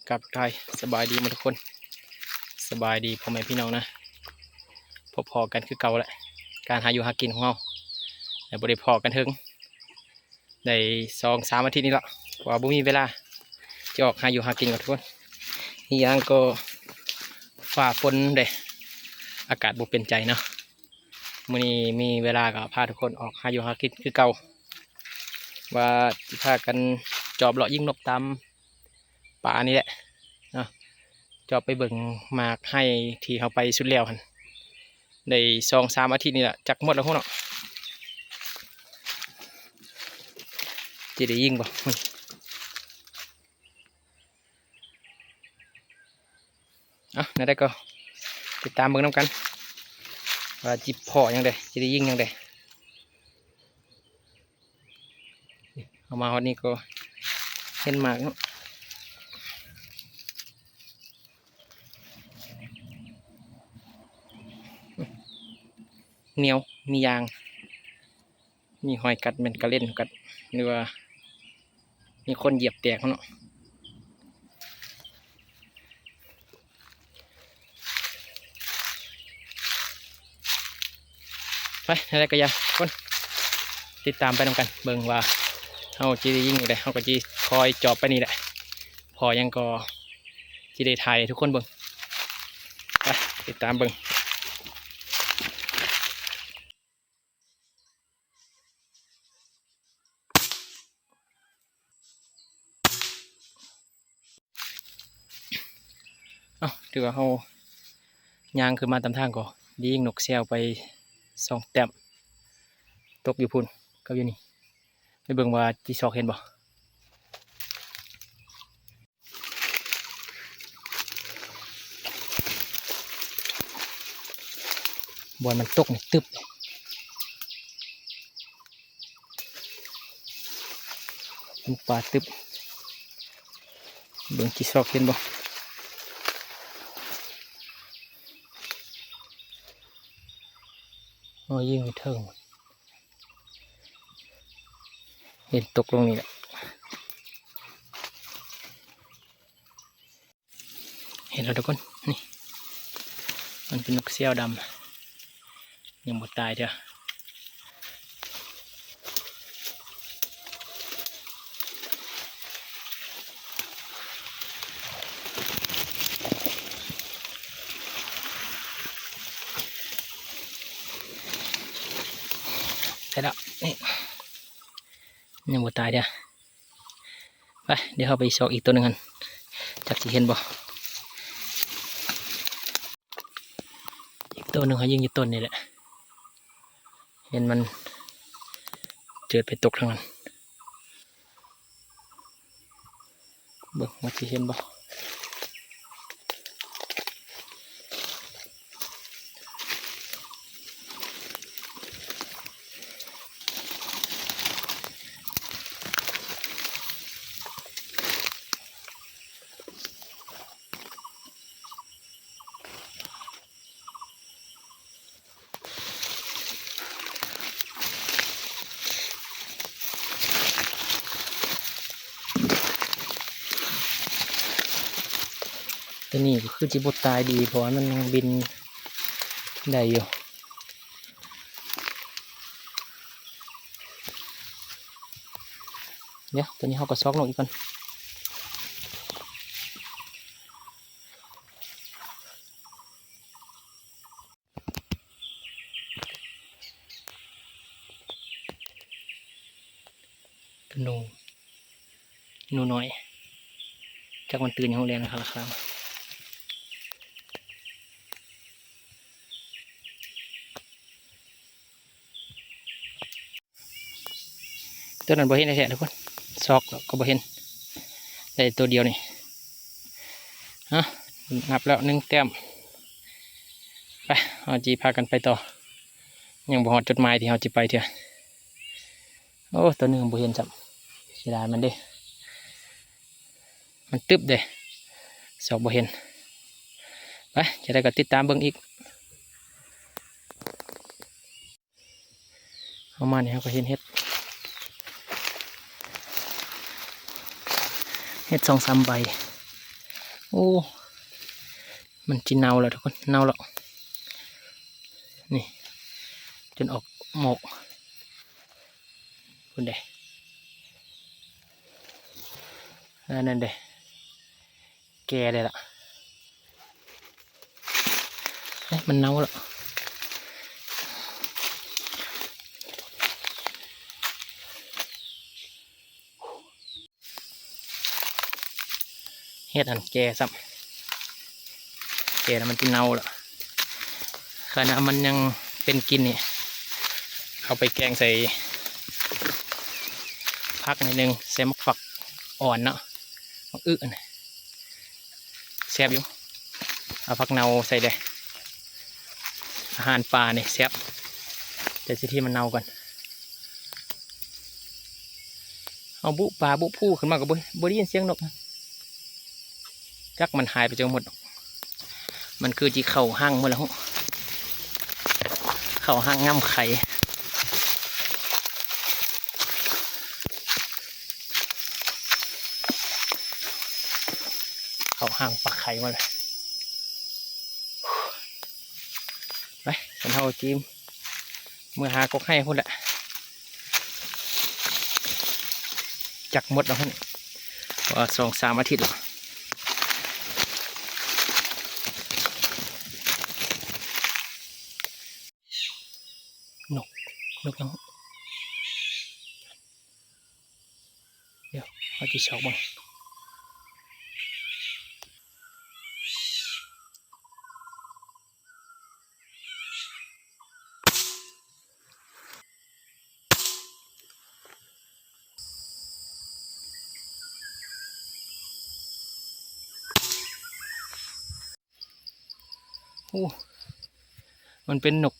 ກັບທັກທາຍສະບາຍດີໝົດທຸກຄົນ ສະບາຍດີພໍ່ແມ່ພີ່ນ້ອງນະ ພົບພໍ້ກັນຄືເກົ່າແຫຼະ ການຫາຢູ່ຫາກິນຂອງເຮົາ ແລະ ບໍ່ໄດ້ພໍ້ກັນເຖິງ ໄດ້ສອງສາມອາທິດນີ້ລະ ເພາະວ່າບໍ່ມີເວລາຈະອອກຫາຢູ່ຫາກິນກັນທຸກຄົນ ອີກຢ່າງກໍຟ້າຝົນເດ້ ອາກາດບໍ່ເປັນໃຈເນາະ ມື້ນີ້ມີເວລາກໍພາທຸກຄົນອອກຫາຢູ່ຫາກິນຄືເກົ່າ ວ່າຊິພາກັນຈອບເລາະຍິງນົກຕາມປ່ານີ້ແຫຼະເນາະ ຈອບໄປເບິ່ງໝາກໄຮ່ທີ່ເຮົາໄປສຸດແລ້ວຫັ້ນ ໄດ້ສອງສາມອາທິດນີ້ລະ ຈັກໝົດແລ້ວພຸ້ນເນາະ ຊິໄດ້ຍິງບໍ່? ເອົາ ແນວໃດກໍຕິດຕາມເບິ່ງນຳກັນ ວ່າຈິພໍ້ຫຍັງແດ່ ຊິໄດ້ຍິງຫຍັງແດ່ ເຮົາມາຮອດນີ້ກໍເຫັນໝາກເນາະ ໜຽວ ມີຢາງ. ມີຮອຍກັດແມ່ນກະເລັນກັດ ຫຼືວ່າມີຄົນຢຽບແຕກເນາະ ໄປ ແນວໃດກໍຢ່າ ຄົນ ຕິດຕາມໄປນຳກັນ ເບິ່ງວ່າເຮົາຊິໄດ້ຍິງຢູ່ໃດ ເຮົາກໍຊິຄອຍຈອບໄປນີ້ແຫຼະ ພໍ້ຫຍັງກໍຊິໄດ້ຖ່າຍໃຫ້ທຸກຄົນເບິ່ງ ໄປ ຕິດຕາມເບິ່ງ. ເອົ້າ ຖືວ່າເຮົາຍ່າງຂຶ້ນມາຕາມທາງກໍໄດ້ຍິງນົກແຊວໄປສອງແຕ້ມ ຕົກຢູ່ພຸ້ນກັບຢູ່ນີ້ ໄປເບິ່ງວ່າຊິຊອກເຫັນບໍ່. ບ່ອນມັນຕົກນີ້ຕຶບ ມັນປ່າຕຶບ ເບິ່ງຊິຊອກເຫັນບໍ່ ໂອ້ຍ ຍິງຢູ່ເທິງ ເຫັນຕົກລົງນີ້ແຫຼະ. ເຫັນແລ້ວທຸກຄົນ ນີ້ ມັນເປັນນົກແຊວດຳ ຍັງບໍ່ຕາຍເທື່ອ ໃສ່ແລ້ວ ນີ້ ຍັງບໍ່ຕາຍເທື່ອ. ໄປ ດຽວເຮົາໄປຊອກອີກໂຕໜຶ່ງຫັ້ນ ຈັກຊິເຫັນບໍ່ ອີກໂຕໜຶ່ງເຮົາຍິງຢູ່ຕົ້ນນີ້ແຫຼະ ເຫັນມັນເຈີດໄປຕົກທາງນັ້ນ ເບິ່ງວ່າຊິເຫັນບໍ່. ໂຕນີ້ກໍຄືຊິບໍ່ຕາຍດີ ເພາະວ່າມັນຍັງບິນໄດ້ຢູ່. ດຽວ ໂຕນີ້ເຮົາກໍຊອກນົກອີກກ່ອນ. ໂຕໜູ ໜູນ້ອຍ ຈັກມັນຕື່ນຫຍັງແລ່ນຄາລະຄາງ. ໂຕນັ້ນບໍ່ເຫັນແທ້ໆ ທຸກຄົນ ຊອກກໍບໍ່ເຫັນ ໄດ້ໂຕດຽວນີ້. ຮະ ນັບແລ້ວໜຶ່ງແຕ້ມ. ໄປ ເຮົາຊິພາກັນໄປຕໍ່ ຍັງບໍ່ຮອດຈຸດໝາຍທີ່ເຮົາຊິໄປເທື່ອ. ໂອ້ ໂຕໜຶ່ງບໍ່ເຫັນຊ້ຳ ເສຍດາຍມັນເດ້ ມັນຕຶບເດ້ ຊອກບໍ່ເຫັນ. ໄປ ຈະໄດ້ກໍຕິດຕາມເບິ່ງອີກ. ເຮົາມານີ້ເຮົາກໍເຫັນເຫັດ ເຫັດສອງສາມໃບ โอ้ มันสิเน่าแล้วทุกคน เน่าแล้ว นี่ จนออกหมอก พุ้นเด้ อันนั้นเด้ แก่ได้ละ เอ๊ะ มันเน่าแล้ว เฮ็ดอันแก่ซ้ำ แก่แล้วมันสิเน่าแล้ว ขนาดมันยังเป็นกินนี่ เอาไปแกงใส่ผักหน่อยหนึ่ง ใส่หมากฝักอ่อนเนาะ หมากอึนะ แซ่บอยู่ เอาผักเน่าใส่เด้ อาหารป่านี่แซ่บ แต่สิทีมันเน่าก่อน เอาบุปลาบุภูขึ้นมาก็บ่ บ่ได้ยินเสียงนก จักมันหายไปจั่งหมด มันคือสิเข้าฮังหมดแล้ว เข้าฮังงำไข่ เข้าฮังฟักไข่หมดแล้ว ไป คันเฮาจิเมือหากกไฮ่พุ้นแหละ จักหมดแล้วพุ้น เพราะว่าสองสามอาทิตย์แล้ว นก นกหยัง เดี๋ยว เฮาสิซอกเบิ่ง โอ้ มันเป็นนก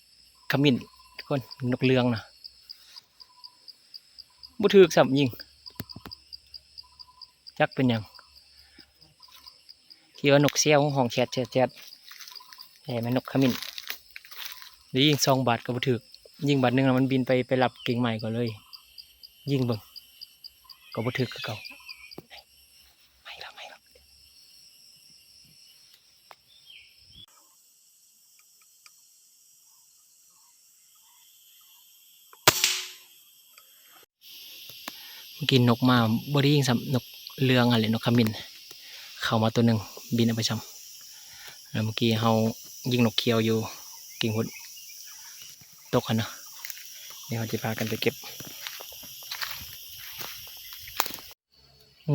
ขมิ้นทุกคน นกเหลืองนะ บ่ถืกซ้ำยิง จักเป็นหยัง คิดว่านกแซวฮ้องแชดๆ แท้แม่นนกขมิ้น ได้ยิงสองบาดก็บ่ถืก ยิงบาดหนึ่งแล้วมันบินไป ไปรับกิ่งไม้ก่อนเลย ยิงเบิ่ง ก็บ่ถืกคือเก่า ไม้ละ ไม้ละ เมื่อกี้นกมาบ่ได้ยิงซ้ำ นกเหลืองหั่นแหละ นกขมิ้น เข้ามาตัวหนึ่ง บินออกไปซ้ำ แล้วเมื่อกี้เฮายิงนกเขียวอยู่กิ่งพุ้น ตกหั่นเนาะ เดี๋ยวเฮาสิพากันไปเก็บ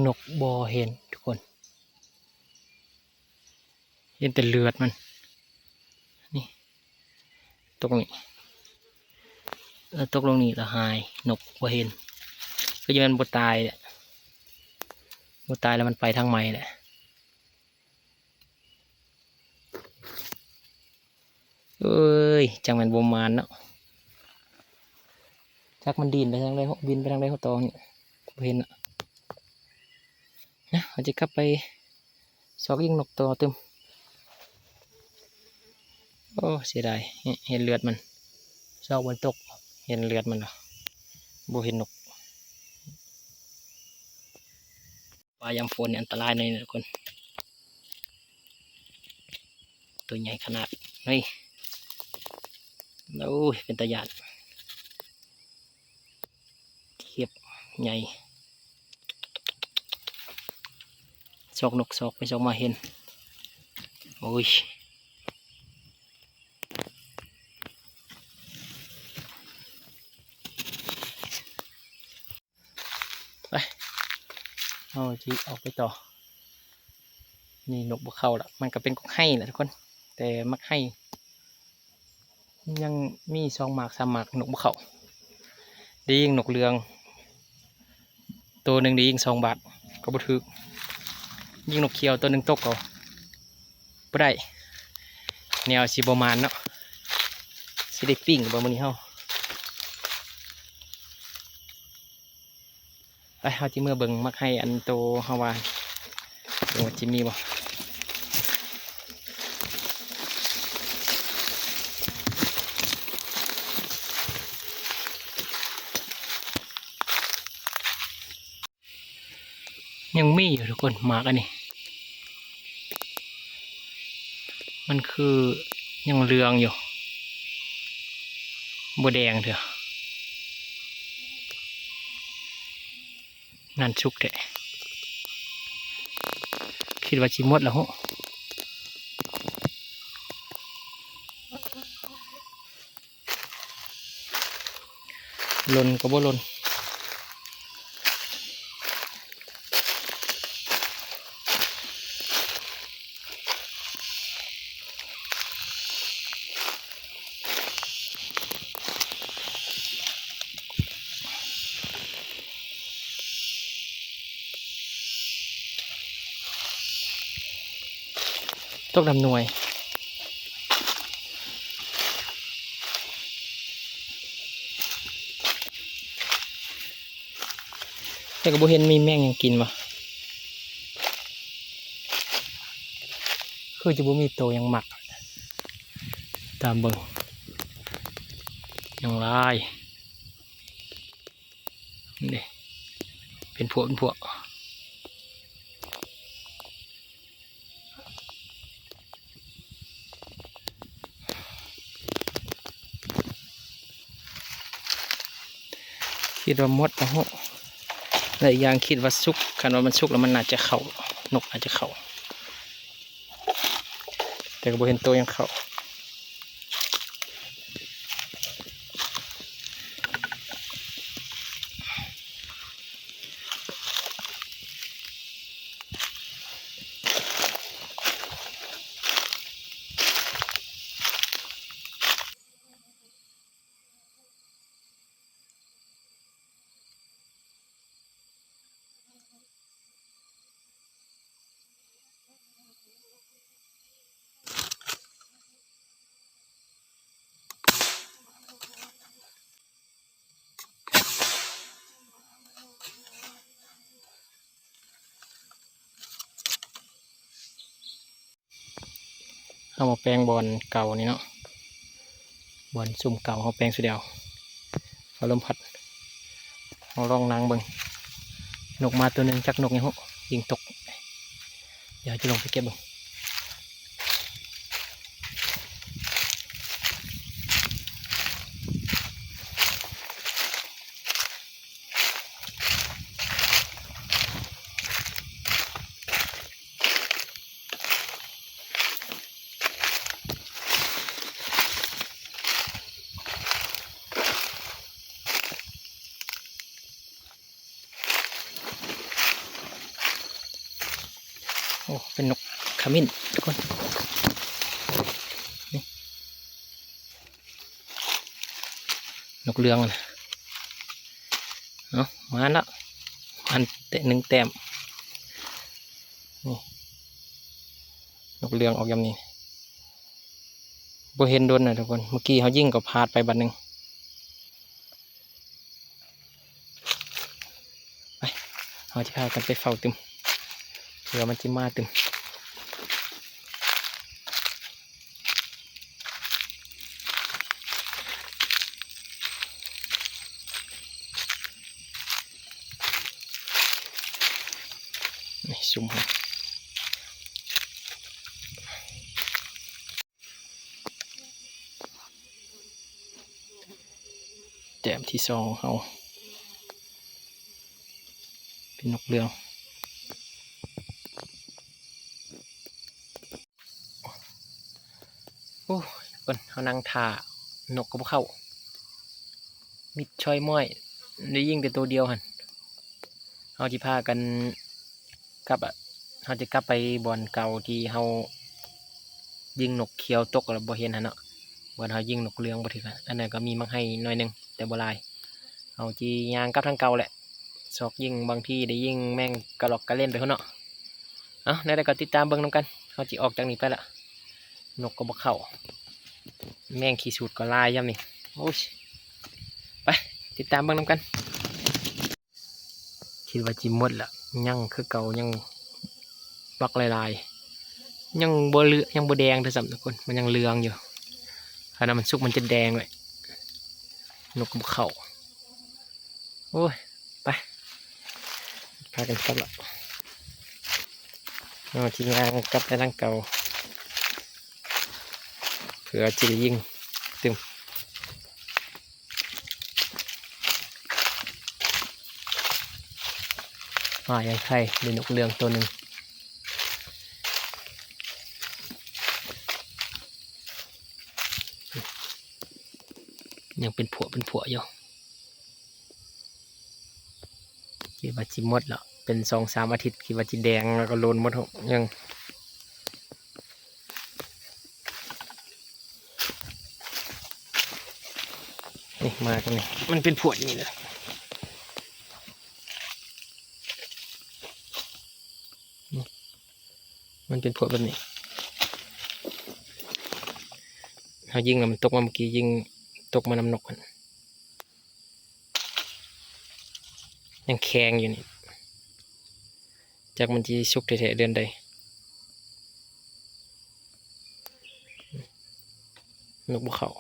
นกบ่เห็นทุกคน เห็นแต่เลือดมัน นี่ ตกนี่ เออ ตกลงนี่แล้วหาย นกบ่เห็น คือจะแม่นบ่ตายแหละ บ่ตายแล้วมันไปทางใหม่แหละ เอ้ย จั่งแม่นบ่หมานเนาะ จักมันดินไปทางใด บินไปทางใด ตองนี่ บ่เห็นเนาะ นะ เฮาจะกลับไปซอกยิงนกต่อตึม โอ้ เสียดาย เห็นเลือดมัน ซอกบ่ตก เห็นเลือดมันแล้ว บ่เห็นนก ป่ายามฝนนี่อันตรายหน่อยนะทุกคน ตัวใหญ่ขนาดนี้ โอ้ย เป็นตาย้าน เขียบใหญ่ ซอกนกซอกไปซอกมาเห็น โอ้ย ไป เฮาสิออกไปต่อ นี่นกบ่เข้าละ มันก็เป็นกกไฮ่แหละทุกคน แต่หมากไฮ่ ยังมีสองหมากสามหมากนกบ่เข้า ได้ยิงนกเหลือง ตัวหนึ่งได้ยิงสองบาดก็บ่ถืก ยิงนกเขียวตัวหนึ่งตกเอา บ่ได้ แนวสิบ่หมานเนาะ สิได้ปิ้งบ่มื้อนี้เฮา ไป เฮาสิเมือเบิ่งหมากไฮ่อันโตเฮาว่า เบิ่งว่าสิมีบ่ ยังมีอยู่ทุกคน หมากอันนี้ ມັນຄືຍັງເຫຼືອງຢູ່ ບໍ່ແດງເທື່ອ. ນັ້ນ ສຸກແທ້ ຄິດວ່າຊິໝົດແລ້ວ. ຫຼົ່ນກໍບໍ່ຫຼົ່ນ. ຕົກນ້ຳໜ່ວຍ ແຕ່ກໍບໍ່ເຫັນມີແມງຫຍັງກິນຫວາ ຄືຈະບໍ່ມີໂຕຫຍັງມັກ. ຕາມເບິ່ງ ຍັງຫຼາຍ. ນີ້ເດ້ ເປັນພວກ ເປັນພວກ. ຄິດວ່າໝົດແລ້ວ ແລະ ອີກຢ່າງຄິດວ່າສຸກ ຄັນວ່າມັນສຸກແລ້ວມັນໜ້າຈະເຂົ້າ ນົກໜ້າຈະເຂົ້າ. ແຕ່ກໍບໍ່ເຫັນໂຕຫຍັງເຂົ້າ. ເຮົາມາແປງບ່ອນເກົ່ານີ້ເນາະ ບ່ອນຊຸມເກົ່າເຮົາແປງສຸດແລ້ວ ເອົາລົມພັດ. ເຮົາລອງນັ່ງເບິ່ງ ນົກມາໂຕໜຶ່ງ ຈັກນົກຫຍັງຮູ້ ຍິງຕົກ. ດຽວຈະລົງໄປເກັບເບິ່ງ. ໂອ້ ເປັນນົກຂະມິ້ນທຸກຄົນ ນີ້ ນົກເຫຼືອງນະ. ເອົາ ມາແລ້ວ ມາແຕ່ໜຶ່ງແຕ້ມ. ນີ້ ນົກເຫຼືອງອອກຍາມນີ້ ບໍ່ເຫັນດົນນະທຸກຄົນ. ເມື່ອກີ້ເຮົາຍິງກໍພາດໄປບາດໜຶ່ງ. ໄປ ເຮົາຈະພາກັນໄປເຝົ້າຕື່ມ ເພື່ອມັນຊິມາຕື່ມ. ນີ້ ຊຸມ ແຕ້ມທີສອງຂອງເຮົາ ເປັນນົກເຫຼືອງ. ໂອ້ຍ ເພິ່ນ ເຮົານັ່ງຖ້ານົກກໍບໍ່ເຂົ້າ ມິດຊ່ອຍມ້ອຍ ໄດ້ຍິງແຕ່ໂຕດຽວຫັ້ນ. ເຮົາຊິພາກັນກັບ ເຮົາຈະກັບໄປບ່ອນເກົ່າທີ່ເຮົາຍິງນົກຂຽວຕົກແລ້ວບໍ່ເຫັນຫັ້ນເນາະ ບ່ອນເຮົາຍິງນົກເຫຼືອງບໍ່ຖືກ. ອັນນັ້ນກໍມີໝາກໄຮ່ໜ້ອຍໜຶ່ງແຕ່ບໍ່ຫຼາຍ. ເຮົາຊິຍ່າງກັບທາງເກົ່າແຫຼະ ຊອກຍິງ ບາງທີໄດ້ຍິງແມງກະຫຼອກກະເລັນໄປພຸ້ນເນາະ. ເອົາ ແນວໃດກໍຕິດຕາມເບິ່ງນຳກັນ ເຮົາຊິອອກຈາກນີ້ໄປລະ. ນົກກໍບໍ່ເຂົ້າ ແມງຂີ້ສູດກໍຫຼາຍຍາມນີ້. ໂອ້ຍ ໄປ ຕິດຕາມເບິ່ງນຳກັນ. ຄິດວ່າຊິໝົດລະ ຍັງຄືເກົ່າ ຍັງບັກຫຼາຍໆ ຍັງບໍ່ເຫຼືອ ຍັງບໍ່ແດງເທື່ອຊ້ຳທຸກຄົນ ມັນຍັງເຫຼືອງຢູ່. ຄັນວ່າມັນສຸກມັນຈະແດງເລີຍ ນົກກໍບໍ່ເຂົ້າ. ໂອ້ຍ ໄປ ພາກັນກັບລະ ເຮົາຊິຍ່າງກັບໄປທາງເກົ່າ. ເພື່ອຈະໄດ້ຍິງຕື່ມ. ປາຍັງໄຂ່ ໄດ້ນົກເຫຼືອງໂຕໜຶ່ງ ຍັງເປັນພວກເປັນພວກຢູ່. ຄິດວ່າຊິໝົດແລ້ວ ເປັນສອງສາມອາທິດ ຄິດວ່າຊິແດງແລ້ວກໍໂລນໝົດ ຍັງ ນີ້ມາກັນນີ້ ມັນເປັນພວກນີ້ແຫຼະ ນີ້ ມັນເປັນພວກແບບນີ້ ເຮົາຍິງແລ້ວມັນຕົກມາ ເມື່ອກີ້ຍິງຕົກມານຳນົກຫັ້ນ. ຍັງແຂງຢູ່ນີ້ ຈັກມັນຊິສຸກແທ້ໆເດືອນໃດ ນົກບໍ່ເຂົ້າ.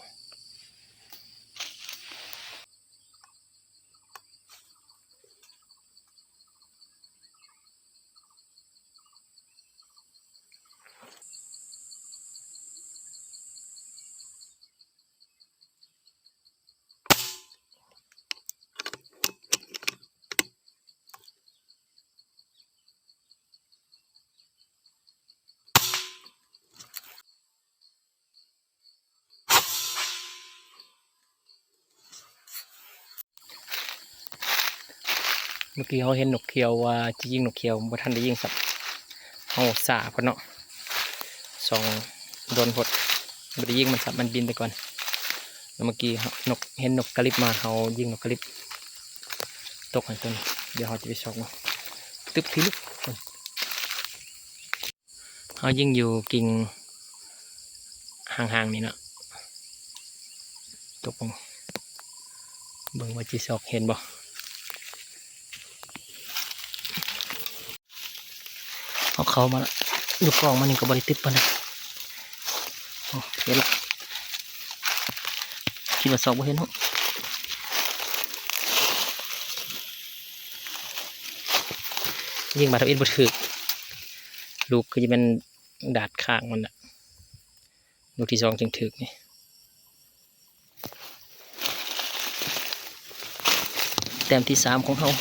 ເມື່ອກີ້ເຮົາເຫັນນົກຂຽວວ່າຈະຍິງນົກຂຽວ ບໍ່ທັນໄດ້ຍິງຊ້ຳ ເຮົາຊ້າໂພດເນາະ ສ່ອງດົນໂພດ ບໍ່ໄດ້ຍິງມັນຊ້ຳ ມັນບິນໄປກ່ອນ. ແລ້ວເມື່ອກີ້ນົກ ເຫັນນົກກາລິບມາ ເຮົາຍິງນົກກາລິບຕົກຫັ້ນຕົວໜຶ່ງ. ດຽວເຮົາຈະໄປຊອກເບິ່ງ ຕຶບພີລຸກ ເຮົາຍິງຢູ່ກິ່ງຫ່າງໆນີ້ເນາະ ຕົກລົງ ເບິ່ງວ່າຊິຊອກເຫັນບໍ່. ເອົາເຂົ້າມາລະ ຢູ່ກ້ອງມັນນີ້ກໍບໍ່ໄດ້ຕິດປານໃດ. ໂອ້ ເຫັນລະ ຄິດວ່າຊອກບໍ່ເຫັນເນາະ. ຍິງບາດທຳອິດບໍ່ຖືກ ລູກຄືຈະແມ່ນດາດຂ້າງມັນນະ ລູກທີສອງຈຶ່ງຖືກນີ້. ແຕ້ມທີສາມຂອງເຮົາ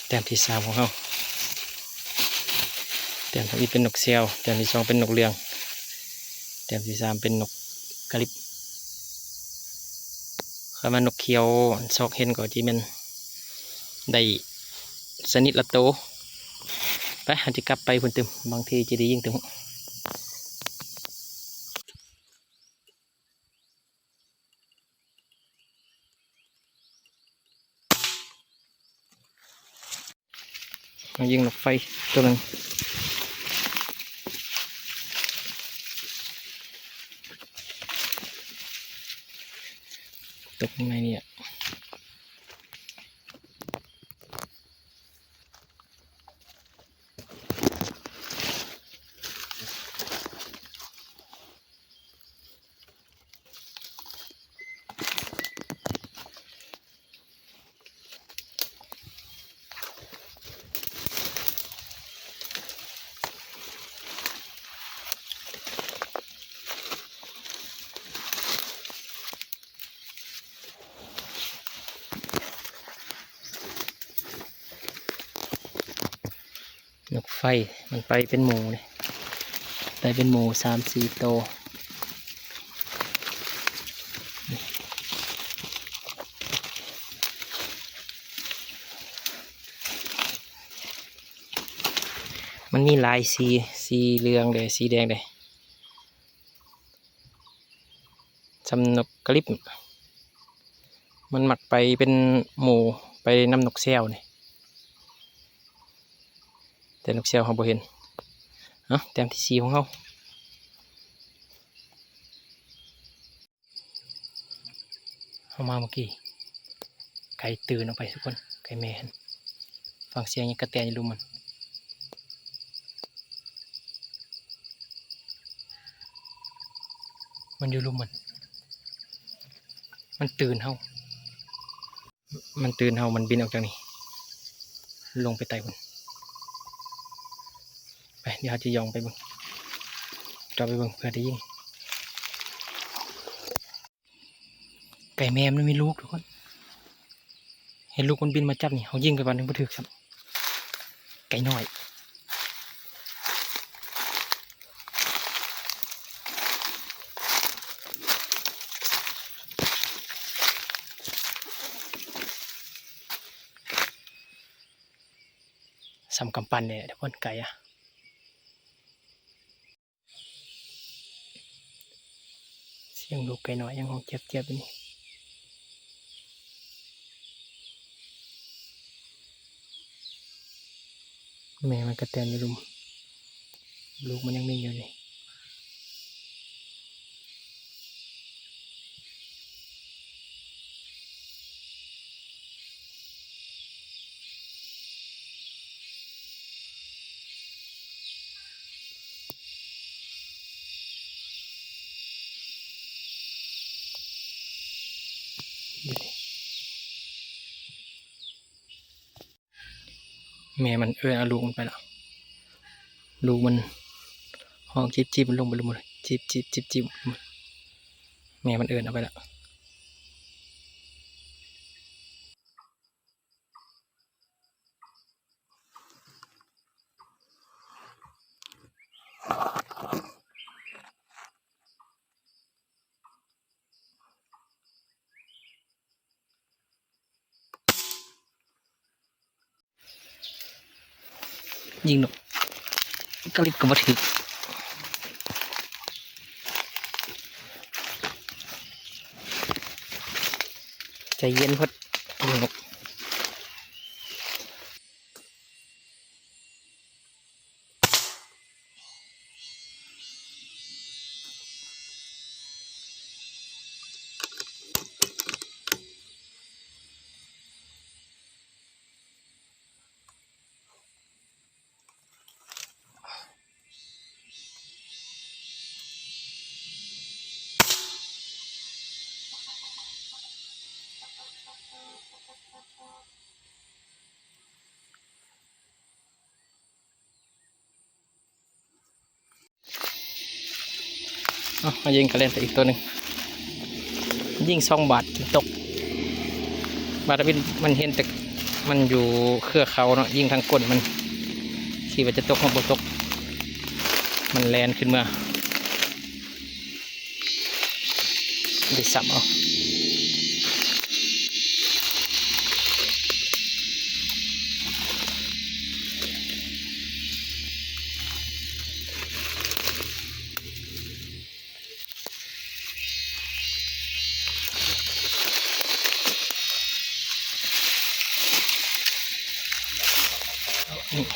ແຕ້ມທີສາມຂອງເຮົາ. ແຕ້ມທຳອິດເປັນນົກແຊວ ແຕ້ມທີສອງເປັນນົກເຫຼືອງ ແຕ້ມທີສາມເປັນນົກກາລິບ. ຄັນວ່ານົກຂຽວຊອກເຫັນກໍຊິແມ່ນໄດ້ຊະນິດລະໂຕ. ໄປ ເຮົາຈະກັບໄປພຸ້ນຕື່ມ ບາງທີຈະໄດ້ຍິງຕື່ມ. ມາຍິງນົກໄຟໂຕໜຶ່ງ ຕົກໃນນີ້. ນົກໄຟ ມັນໄປເປັນໝູ່ເດ້ ໄປເປັນໝູ່ສາມສີ່ໂຕ. ມັນມີຫຼາຍສີ ສີເຫຼືອງເດ້ ສີແດງເດ້. ສ່ຳນົກກາລິບ ມັນມັກໄປເປັນໝູ່ ໄປນຳນົກແຊວນີ້ ແຕ່ນົກແຊວເຮົາບໍ່ເຫັນ. ເອົ້າ ແຕ້ມທີສີ່ຂອງເຮົາ. ເຮົາມາເມື່ອກີ້ ໄກ່ຕື່ນອອກໄປທຸກຄົນ ໄກ່ແມ່ຫັ້ນ ຟັງສຽງຫຍັງກະແຕນຢູ່ລຸ່ມມັນ ມັນຢູ່ລຸ່ມມັນ ມັນຕື່ນເຮົາ ມັນຕື່ນເຮົາ ມັນບິນອອກຈາກນີ້ ລົງໄປໃຕ້ພຸ້ນ. ດຽວເຮົາຈະຍ່ອງໄປເບິ່ງ ຈອດໄປເບິ່ງເພື່ອໄດ້ຍິງ. ໄກ່ແມ່ມັນມີລູກທຸກຄົນ ເຫັນລູກມັນບິນມາຈັບນີ້ ເຮົາຍິງໄປບາດໜຶ່ງບໍ່ຖືກຊ້ຳ ໄກ່ນ້ອຍ. ສ່ຳກຳປັ່ນນີ້ແຫຼະທຸກຄົນ ໄກ່ອະ. ສຽງລູກໄກ່ນ້ອຍຍັງຮ້ອງຈຽບໆຢູ່ນີ້ ແມ່ມັນກະແຕນຢູ່ລຸ່ມ ລູກມັນຍັງມີຢູ່ນີ້. ແມ່ມັນເອີ້ນເອົາລູກມັນໄປລະ ລູກມັນຮ້ອງຈີບໆ ມັນລົງໄປລຸ່ມໝົດເລີຍ ຈີບໆ ແມ່ມັນເອີ້ນເອົາໄປລະ. ຍິງນົກກະລິບກະບໍ່ຖືກ ໃຈເຢັນເພິ່ນ ຍິງນົກ. ເອົາ ມາຍິງກະເລັນໄປອີກຕົວໜຶ່ງ ຍິງສອງບາດຕົກ ບາດວິນ ມັນເຫັນແຕ່ ມັນຢູ່ເຄືອເຂົາເນາະ ຍິງທາງກົ້ນມັນ ຄິດວ່າຈະຕົກ ມັນບໍ່ຕົກ ມັນແລ່ນຂຶ້ນເມືອ. ໄດ້ຊ້ຳເອົາ ນີ້.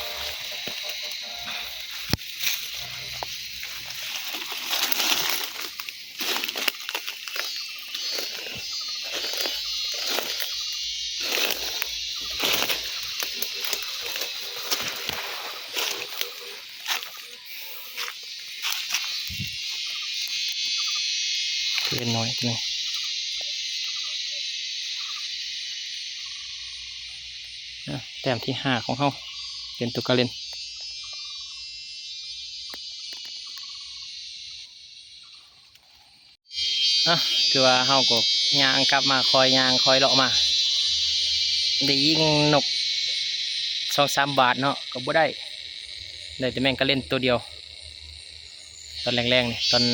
ເລັກນ້ອຍຕົວນີ້ ອາ ແຕ້ມທີຫ້າຂອງເຮົາ ເປັນຕົວກະເລັນ. ອາ ຄືວ່າເຮົາກໍຍ່າງກັບມາ ຄ່ອຍຍ່າງຄ່ອຍເລາະມາ ໄດ້ຍິງນົກສອງສາມບາດເນາະ ກໍບໍ່ໄດ້ ໄດ້ແຕ່ແມງກະເລັນຕົວດຽວ ຕອນແລງໆນີ້ ຕອນ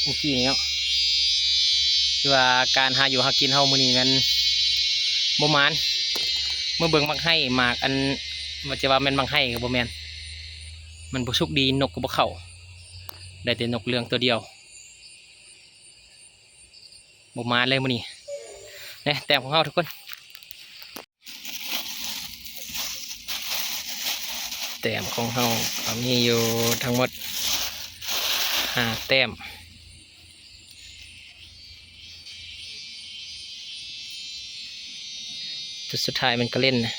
ມື້ກີ້ນີ້ເນາະ ຄືວ່າການຫາຢູ່ຫາກິນເຮົາມື້ນີ້ແມ່ນບໍ່ໝານ ມາເບິ່ງໝາກໄຮ ໝາກອັນ ວ່າຈະວ່າແມ່ນໝາກໄຮກໍບໍ່ແມ່ນ ມັນບໍ່ສຸກດີ ນົກກໍບໍ່ເຂົ້າ ໄດ້ແຕ່ນົກເຫຼືອງຕົວດຽວ. ບໍ່ມານເລີຍມື້ນີ້ ແນ່ ແຕ້ມຂອງເຮົາທຸກຄົນ ແຕ້ມຂອງເຮົາກໍມີຢູ່ທັງໝົດຫ້າແຕ້ມ ຈຸດສຸດທ້າຍແມ່ນກະເລັນນະ ນີ້.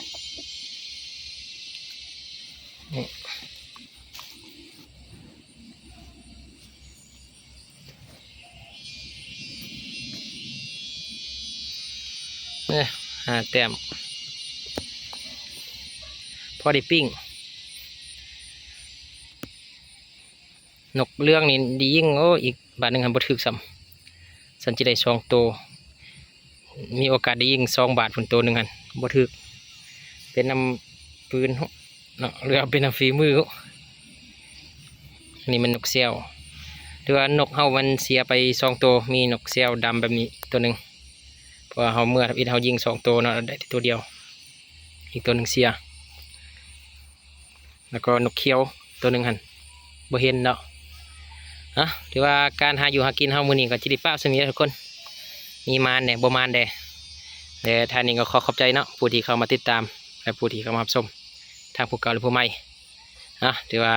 ເອີ ຫ້າແຕ້ມ ພໍໄດ້ປີ້ງ. ນົກເຫຼືອງນີ້ໄດ້ຍິງ ໂອ້ ອີກບາດໜຶ່ງຫັ້ນບໍ່ຖືກຊ້ຳ. ສັນຈະໄດ້ສອງໂຕ ມີໂອກາດໄດ້ຍິງສອງບາດພຸ້ນ ໂຕໜຶ່ງຫັ້ນບໍ່ຖືກ ເປັນນຳປືນເນາະ ຫຼືວ່າເປັນນຳຝີມື. ອັນນີ້ແມ່ນນົກແຊວ ຫຼືວ່ານົກເຮົາມັນເສຍໄປສອງໂຕ ມີນົກແຊວດຳແບບນີ້ໂຕໜຶ່ງ ເພາະວ່າເຮົາເມື່ອທຳອິດເຮົາຍິງສອງໂຕເນາະ ໄດ້ແຕ່ໂຕດຽວ ອີກໂຕໜຶ່ງເສຍ. ແລ້ວກໍນົກຂຽວໂຕໜຶ່ງຫັ້ນບໍ່ເຫັນເນາະ. ເອົາ ຖືວ່າການຫາຢູ່ຫາກິນເຮົາມື້ນີ້ກໍຈະໄດ້ປະສ່ຳນີ້ແຫຼະທຸກຄົນ ມີມານແດ່ບໍ່ມານແດ່. ແລະ ທ້າຍນີ້ກໍຂໍຂອບໃຈເນາະ ຜູ້ທີ່ເຂົ້າມາຕິດຕາມ ແລະ ຜູ້ທີ່ເຂົ້າມາຮັບຊົມ ທັງຜູ້ເກົ່າ ແລະ ຜູ້ໃໝ່. ເອົາ ຖືວ່າ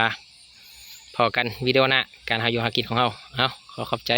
ພໍ້ກັນວິດີໂອໜ້າ ການຫາຢູ່ຫາກິນຂອງເຮົາ. ເອົາ ຂໍຂອບໃຈ.